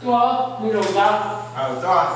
Tuaj, mus zaum ntawd.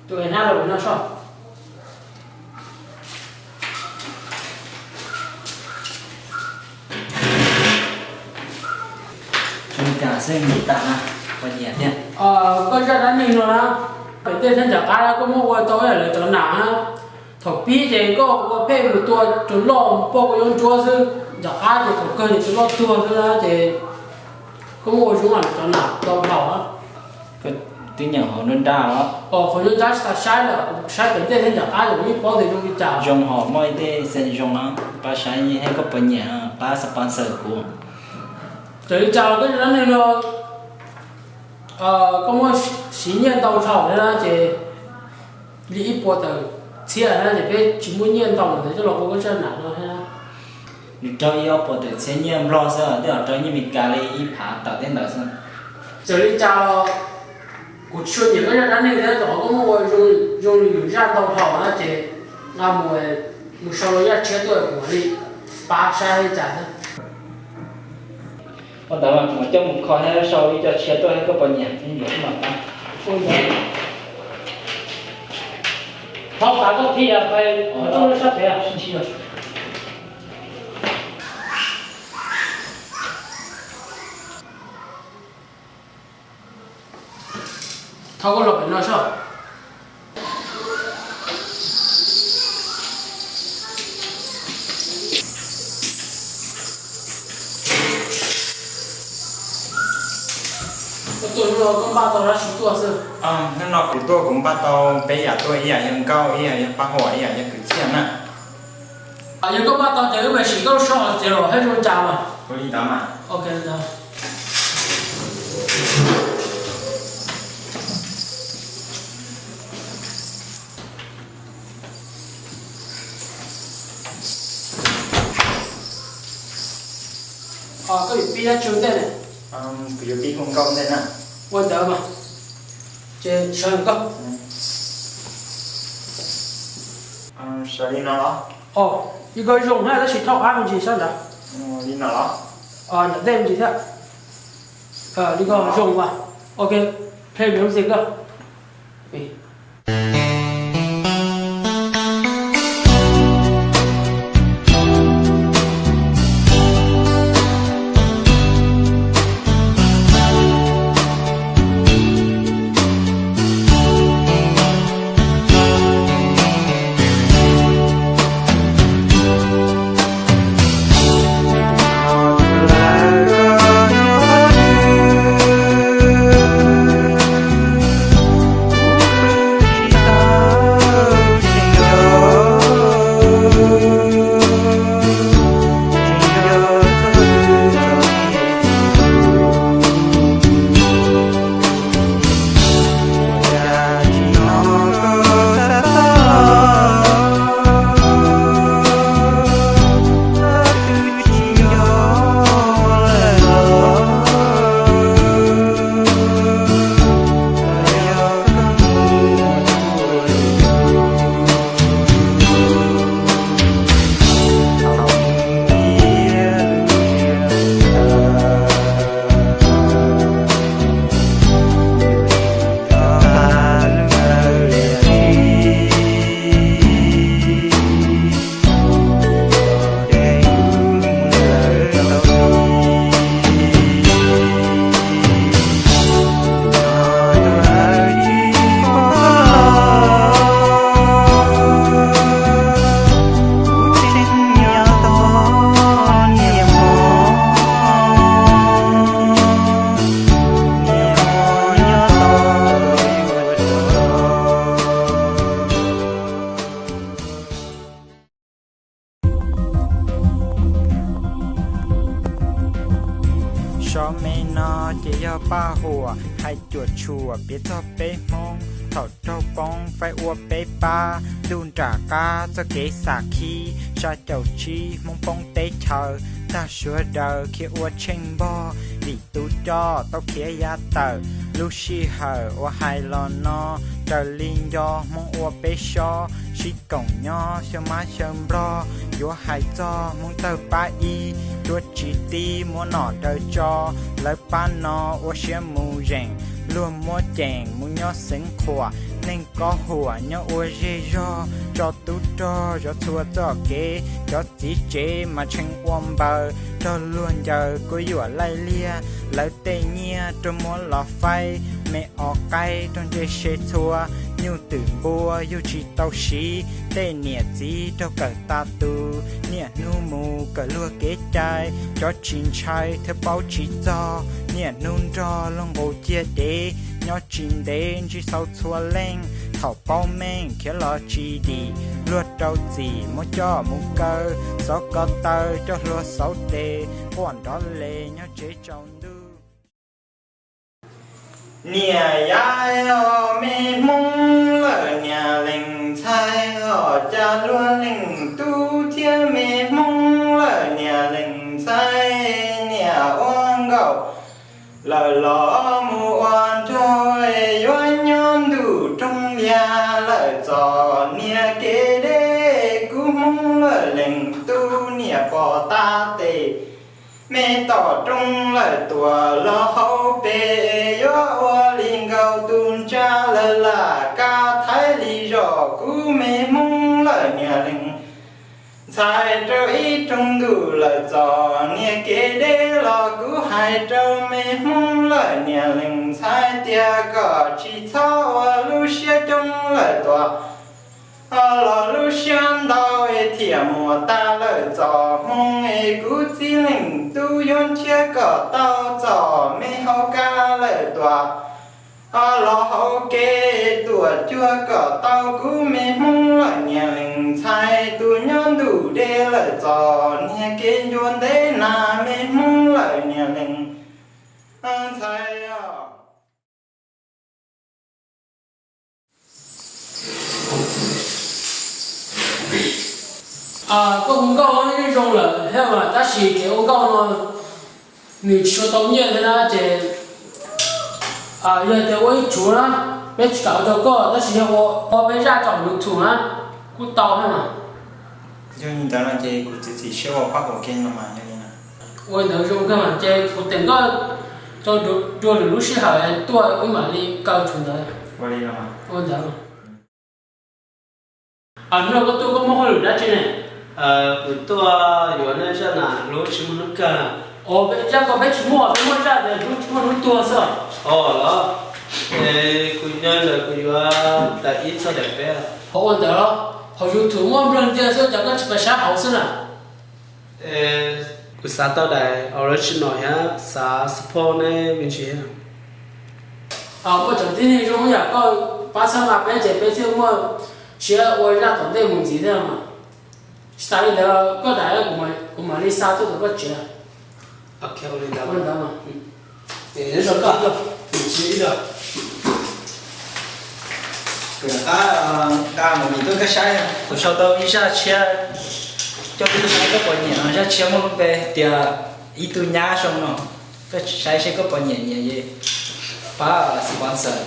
Tus hnab los no soj. Zoo li cas xwb nyiam tas na, koj nyiam thiab. Koj zaj dab neeg no na, pem tej thiab nram qab koj muab ua tau ib yam lawv cov nam na. Thaum pib ces koj ua pheej mus tua tus loj poj kua yuav ntsuab xwb, nram qab ces thaum kawg ces tus loj tuag xwb na ces koj muab ua zoo lawv cov nam tau thaum. Twb nyeem hauv nruab nrab los? Qhov nruab nrab tsis tas saib lawm, kuv saib pem tej thiab nram qab ces kuv yeej paub tias zoo li cas. Zoo hos muaj ib tej xeem zoo na, pab saib thiab koj puas nyiam pab sponsor kuv. Txawm li cas los koj zaj dab neeg no koj muab siv nyiaj ntau dhau thiab na ces li ib puas tawm txhiab na ces peb tsis muaj nyiaj ntau ntawd coj los ua koj zaj nam no thiab. Nws raug ib ob puas tawm txhiab nyiaj Nplog xwb, tej zaum raug nyiaj Meskas li ib phav tawm tej ntawd xwb. Txawm li cas los kuv tsis tshua nyiam koj zaj dab neeg thiab, rau qhov koj muab ua zoo li yus zaj ntau dhau na ces nqa mus, mus sau rau yaj tshiab tuaj kuv mam li pab saib li cas thiab. Ua ntawd mas kuv mam coj mus kho thiab sau ib co tshiab tuaj thiab koj puas nyiam ib ncuav xwb mas pab. Thov tas koj thiab pais, thov sab pem. Thov koj los pem no soj. Koj tuaj hnub no koj npaj tau dab tsi tuaj xwb? Hnub no kuv tuaj kuv npaj tau peb yam tuaj, ib yam yog nkauj, ib yam yog paj huam, ib yam yog kwv txhiaj na. Yog koj npaj tau ces wb mam sim koj lub sab hauv tsev los thiab zoo cas mas. Ua li ntawd mas. Koj yuav pib dab tsi ua ntej ne? Kuv yuav pib hu nkauj ntej na. Ua ntawd mas. Ces sawv koj. Sawv li no los? Li ko zoo na, tab sis thauj qab me ntsis sab nrad. Li no los? Nram ntej me ntsis thiab. Li ko zoo mas. Ok, play music koj. huam, hais cuam tshuam piav txog peb Hmoob. Thaum raug poob faib ua peb pab, ntuj nram qab txoj kev xam khib, xya caum tsib Hmoob poob teb chaws, tag suav daws khiav ua tsheej npog, vim tus coj tau khiav ya tawm. Lub sij hawm uas hais los no, raws li nco Hmoob ua peb sob, sib koom nyob xyaw mab xyaw nplog, yuav hais txog Hmoob tawg pab ib, cuab tsis tib muab nom daws tso, lawv pab no ua siab mus zeem, luag muab ceem mus nyob xeev qhuam, neeg kob huam nyob ua zej zog, tso tub rog zov txhua txoj kev, cov txiv tsev mas tshee ua npaws, raug luag ncaws kuj yuam laij liaj, lawv tej nyiaj raug muab los faib, me os qaib raug ntse se txhua, nyuj twm npua yug tsis tau siv, tej niam txiv raug kawm tas tus, niaj hnub mus kawm luag kev cai, cov tsis ntshai thiaj paub tsis txog, niaj hnub nrog luag nqus ciag dev, nyob tsis ntev ntsib xau txhua leej, thaum paub meej khiav los tsis dim, luag rau txim muab coj mus kaw, xov ko taw coj hlua xauv tes, quaj nrov les nyob tsev tsaus ntuj. Niam yau os, me Hmoob lawm niam lees ntxhais os, cas luag leej tub thiab me Hmoob lawm niam lees ntxhais, niam ua nkaus lawm los mus ua nraug, yuav nyob ntuj roog liag lawm txom niag kev deb, kuv Hmoob lawm leej tub niam pom tas tes, me tom rooj lawm tuam los hauv pes, yuav ua li nkaus tus ntsa lawm lam kab thaiv li zos, kuv me Hmoob lawm niam lees ntxhais rau ib rooj ntuj lawm txom niag kev deb los, kuv hais rau me Hmoob lawm niam lees ntxhais tias kom tsis txhob ua lub siab coob lawm tuam, los lub siab ntau es thiaj muaj tas lawm txom hmoo, es kuv txiv leej tub yuav nrhiav kom tau txom me hauv kab lawm tuam, los hauv kev tuam cuag kom tau, kuv me Hmoob lawm niam lees ntxhais, tus nyob ntuj deb lawm txom niag kev ncua ntev na, me Hmoob lawm niam lees ntxhais os. Koj hu nkauj yeej zoo lawm thiab mas, tab sis kev ua nkauj no nws tsis tshua tau nyiaj thiab na, ces yog tias ua ib tsuv na, peb tsis kam ua rau koj, tab sis yog ua peb zaj rau YouTube na, kuj tau thiab mas. Yog li ntawd no ces kuv txiav txim siab ua pab ua ke no mas yog li na. Ua li ntawd zoo kawg mas, ces kuv teem koj rau dua lwm lub sij hawm tuaj wb mam li kaw tshuaj ntawd. Ua li no. Ua ntawd. Hnub no koj tuaj koj muaj hauj lwm dab tsi ne? Kuv tuaj yuav nej zaj nas hlub tsis muaj hnub kawg. Zaj ko peb tsis muaj, peb muaj zaj tias hlub tsis muaj hnub tuag xwb. Os los, kuv nyob ntawd kuv yuav daim ib txog daim peb. Qhov ua ntawd los, hauv YouTube muaj nplog ntiag xwb, cas koj tsis pab saib hauv xwb na? Kuv xav tau daim original thiab xav support nej me ntsis. Muaj cov tib neeg zoo yam koj pab txhawb nqa peb ces peb thiaj muaj siab ua zaj tom ntej mus ntxiv thiab mas. Tsis tas li ntawd koj daim kuv mam li xa tuaj tom koj tsev. Ua li ntawd mas. Kuv rov qab nqa mus vim tuaj koj saib, kuv sau tau ib zaj tshiab, coj peb tuaj saib koj puas nyiam no, zaj tshiab muaj lub npe tias ib tug nyab zoo no, koj saib seb koj puas nyiam nyiam es pab sponsor.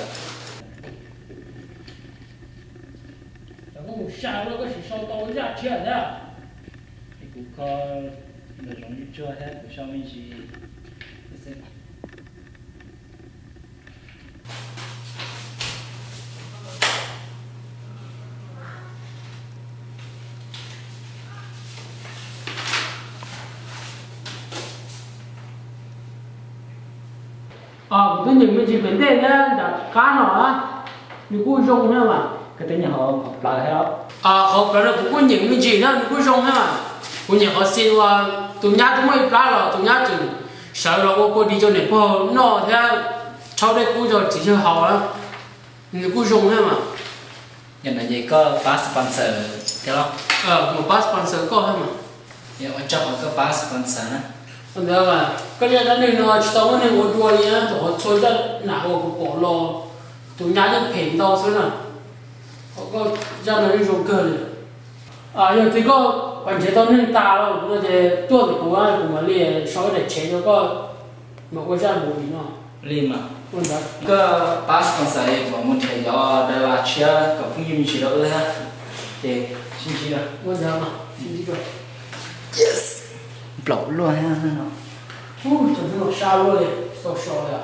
Koj mus saib koj sim sau tau zaj tshiab thiab. Kuv kho ntawm zoov ib tsuag thiab kuv sau me ntsis. Kuv twb nyeem me ntsis pem ntej thiab nram qab no, nws kuj zoo thiab mas. Koj twb nyeem qhov plawv thiab. Qhov plawv no kuv kuj nyeem me ntsis thiab nws kuj zoo thiab mas. Kuv nyeem qhov xis uas tus nyab twb muaj ib plab los tus nyab tseem sawv los ua kua dis rau niam pog noj thiab rhaub dej kub rau txiv yawg haus na. Nws kuj zoo thiab mas. Yog no ces koj pab sponsor thiab los? Kuv pab sponsor koj thiab mas. Ua tsaug qhov koj pab sponsor na. Ntawd, koj zaj dab neeg no tsis tau muaj neeg ua dua li, thaum qhov txhua zaj nam uas kuv pom los tus nyab yeej phem ntau xwb na. Koj zaj no yeej zoo kawg li. Yog tias koj pom nrhiav tau neeg tas lawm no ces tuaj ntawm kuv, kuv mam li sau daim tshev rau koj mam ua zaj movie no. Li mas, ua ntawd koj pab sponsor kuv mam mus nrhiav cov dav las tshiab kom phooj ywg me ntsis rau wb thiab. Ces sib ntsib dua. Ua ntawd mas sib ntsib dua. Yes. Nplaum luaj thiab no. Ub, cov hnub no sab luaj li, tsis tau so li.